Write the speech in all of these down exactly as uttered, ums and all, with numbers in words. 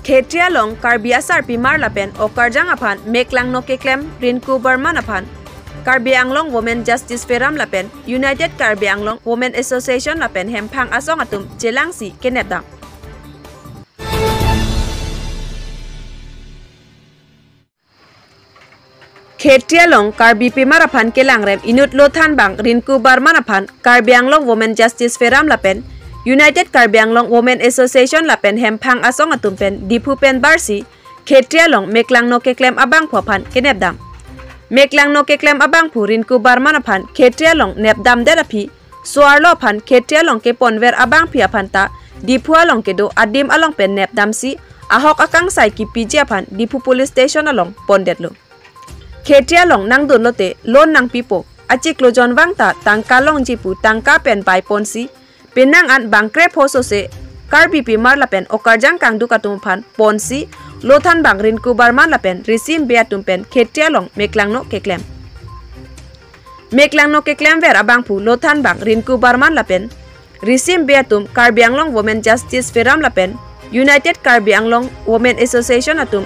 Khetri along Karbi asarpimar lapen okarjang aphan meklangno keklem Rinku Barman aphan Karbi Anglong Women Justice Forum lapen United Karbi Anglong Women Association lapen Hemphang asong atum chelangsi kenepdam. Khetri along Karbipimar aphan kelangrem inut lothanbang Rinku Barman aphan Karbi Anglong Women Justice Forum lapen United Karbi Anglong Women Association lapen Hemphang asong atum pen Diphu pen barsi Khetri along meklangno keklem abangphu aphan kenepdam. Meklangno keklem abangphu Rinku Barman aphan Khetri along nepdamdet aphi so-arlo aphan Khetri along keponver abangpi aphan ta Diphu along kedo adim along pen nepdamsi ahok akangsai kipiji aphan Diphu Police Station along pondetlo. Khetri along nangdunlote loan nangpipo, achiklo jonvang ta tangka longji pu tangka pen baiponsi penang an bangkrepho sose Karbipimar lapen okarjang kangduk atum aphan ponsi lothanbang Rinku Barman lapen Risim Bey atum pen Khetri along meklangno keklem. Meklangno keklemver abangphu lothanbang Rinku Barman lapen Risim Bey atum Karbi Anglong Women Justice Forum lapen United Karbi Anglong Women Association atum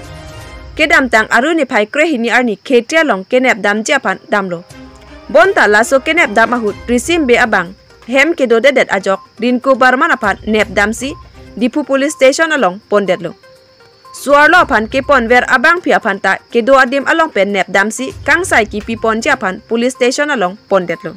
kedamtang Aru niphai krehini arni Khetri along kenepdamji aphan damlo. Bonta laso kenepdam ahut Risim Bey abang hem kedodedet ajok Rinku Barman aphan nepdamsi Diphu Police Station along pondetlo. So-arlo aphan keponver abangpi aphan ta kedo adim along pen nepdamsi kangsai kipiponji aphan Police Station along pondetlo.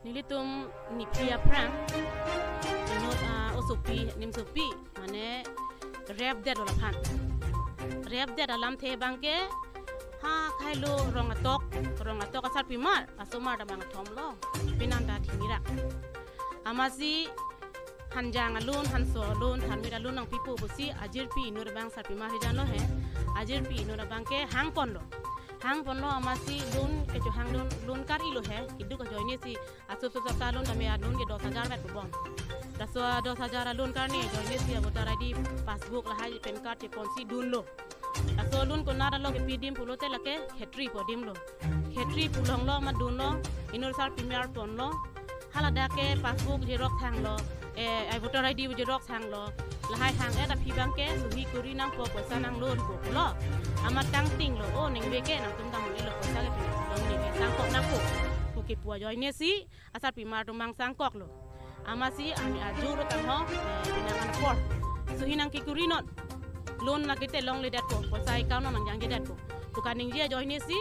Nelitum niphli aphrang inut, ah, osopi, nimsopi, mane repdetlo laphan. Repdet alamthe abangke, ha khei lo rong atok, rong atok asarpimar, asomar ta bangkethom lo, penang ta thinirak. Amatsi hanjang alun, hanso alun, thanmit alun nangpipo pusi ajirpi inut abang sarpimar hijan lo he. Ajirpi inut abangke hangponlo. Hangponlo amatsi loan kechohang loan, loan kar-ilo he. Keduk ajoinesi aso so sata loan tame loan ke dos hajar vet bom. Laso dos hajar loan karne ajoinesi voter I D, passbook lahai PAN card cheponsi dunlo. Laso loan konat along kepi adim pulote lake Khetri pu adim lo. Khetri pu along lo amat dunlo, inut sarpimar ponlo. Hala dak ke passbook xerox thanglo, eh, ai voter I D xerox thanglo. Lahai hang-et aphi abangke suhi kuri nangpo, poisa nanglo pu pulo. Amat tangtinglo, o ningve ke nangtum dam ilo poisa ke pinang dong ningve sangkok nangpo. Pu kepu ajoinesi asarpimar atum mang sangkoklo. Amatsi ami ajur tangho, eh, penang an apor. Suhi nangkekuri non. Loan lake te longledetpo, poisa account nang nangjangjidetpo. Pu kaningje ajoinesi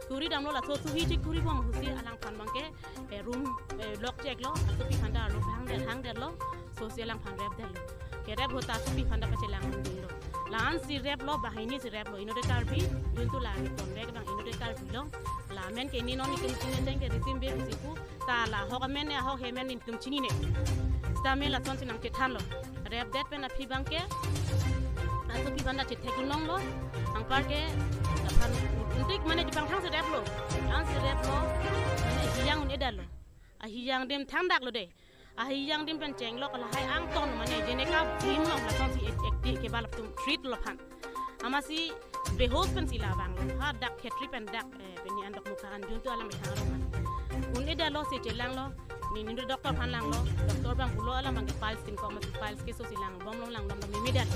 kuri damlo, laso suhi chekuri bom pusi alangphan abangke, eh, room, eh, lock cheklo, asopi aphan ta arlo hangdet, hangdetlo, sosi alangphan repdetlo. Kerep ahut ta asopi aphan ta pachelang dunlo. La-ansi replo, banghini si replo, inut ke Karbi, juntu la ni ponbek abang inut ke Karbi lo. La amen ke ni non ni kin kin teng ke Risim Bey pusi pu, ta la ahok amen ne ahok hemen nelitum chinine. Sitame lasonsi nangchethanlo. Repdet pen aphi abangke asopi aphan ta chetheklonglo. Anparke aphan untik mane chepangthangsi replo. Ansi replo. Mane hiyang un-edetlo. Ahiyang adim thangdaklo de. Ahiyang adim pen chenglok lahai angton mane jeneka bimlong lasonsi ek, ek di kebal atum treatlo aphan. Amatsi behos pensi la vanglo. Ha dak Khetri pen dak, eh, pini an dokmoka an juntu alam ithang aroman. Un-edetlo si chelanglo. Ni nini doctor aphan langlo. Doctor abang pulo alam abangke piles tin ko mas piles keso si lang bomlong langdom dom mimidan.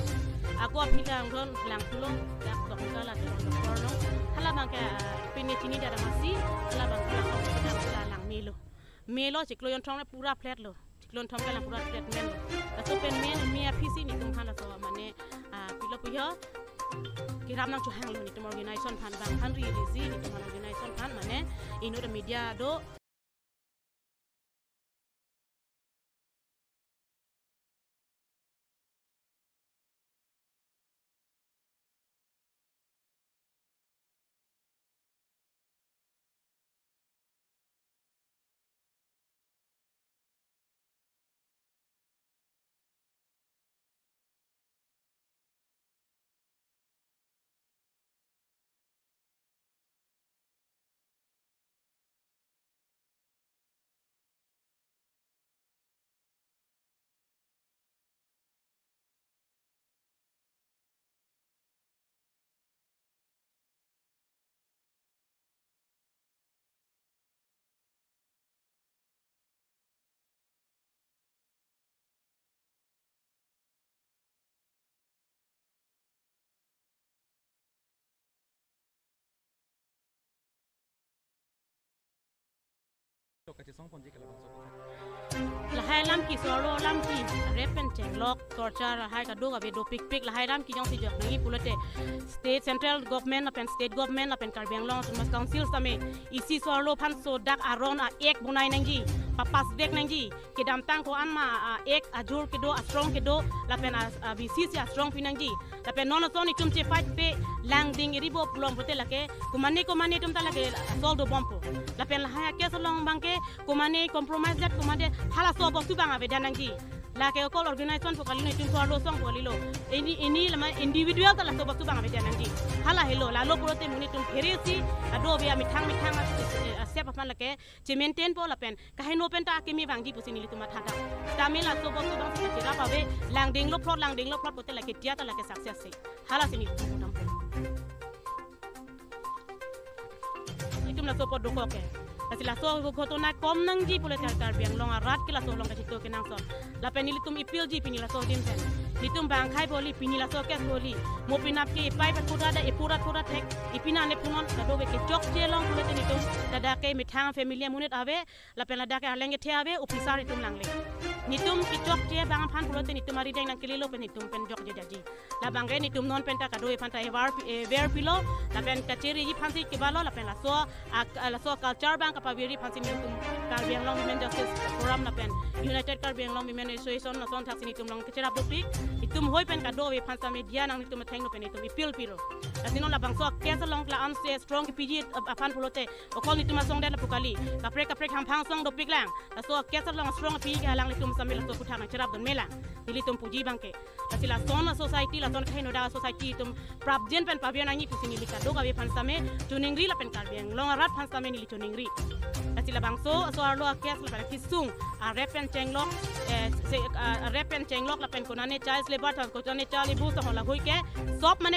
Ako aphi langdon lang pulo dak dokmoka la doktor lo. Hala abangke, ah, pini chinidet amatsi hala abangke la lang melo. Melo chiklo jonthom le pura flat lo. Chiklo jonthom ke lang pura flat men lo. Laso pen men me aphisi nelitum aphan laso mane, ah, pilo puyo. Kerap nangchohanglo nelitum organization aphan bang aphan ri ri si nelitum aphan organization aphan mane inut media do. Lahai alam ke, so-arlo alam ke, rape pen chenglok, torture lahai kadokave dopikpik, lahai alam ke jongsi jok nangji pulote state, central government lapen state government lapen Karbi Anglong Autonomous Council sitame isi so-arlo aphan so dak aron a-act bonai nangji, papass vek nangji, kedamtang ko-an ma a-act ajur kedo, astrong kedo, lapen a, a-basis si astrong pi nangji. Lapen non ason itum chefight pe langding iribo pulo pulote lake komane komane atum ta lake assault dobompo. Lapen lahai a-case along abangke komane compromise det, komane halaso bostu abang avedet nangji. Lake okol organization pu kalilo, itum so-arlo asong pu kalilo. Ini, ini lama individual ta laso bostu abang avedet nangji. Hala helo, lalo pulote monit atum pheresi kadokave amethang methang a, a, a-step aphan lake chemaintainpo lapen kaheno pen ta akimi vangji pusi nelitum matha tang. Sitame laso bostu abang si kacherap ave, langdinglo phlot, langdinglo phlot pulote lake dia ta lake success si. Halasi nelitum dampo. Itum laso apot dokok ke. Lasi laso ghotona kom nangji pulote Karbi Anglong arat ke laso along kachito kenangsot. Lapen nelitum appeal ji pini laso adim pen. Nelitum bang akhai boli pini laso case boli. Mo penap ke ipai pen pura da, ipura pura thek, ipina ne punon kadokave kechokche along pulote nelitum ladak ke methang family amonit ave, lapen ladak ke arleng kethe ave, officer itum langle. Nelitum kechokche abang aphan pulote nelitum arideng nangkelelo pen nelitum pen jokje daji. Labang ke nelitum non pen ta kadokave aphan ta aware pi-, aware pilo, lapen kachariji aphan si kevanglo, lapen laso a, a, laso culture abang kapavirji aphan si nelitum Karbi Anglong Women Justice Forum lapen United Karbi Anglong Women Association lason thak si nelitum along kacherap dopik, itum hoi pen kadokave aphan sitame dia nang nelitum athengno pen itum appeal pilo. Lasi non labangso case along la-an si strong kepiji aphan pulote okol nelitum asong det lapu kali. Kaprek kaprek hamphang asong dopiklang. Laso case along strong piji ke alanglitum sitame laso aphuthak nangcherapdun melang. Nelitum puji abangke. Lasi lason a-society, lason kaheno dak a-society itum prapjin pen pavir nangji pusi neli kadokave aphan sitame choningri lapen Karbi Anglong arat aphan sitame neli choningri. Lasi labangso so-arlo a-case lapen kesung a-rape pen chenglok, eh, se, a, a-rape pen chenglok lapen konane child labour ta, konane child abuse ta hola hui ke sop mane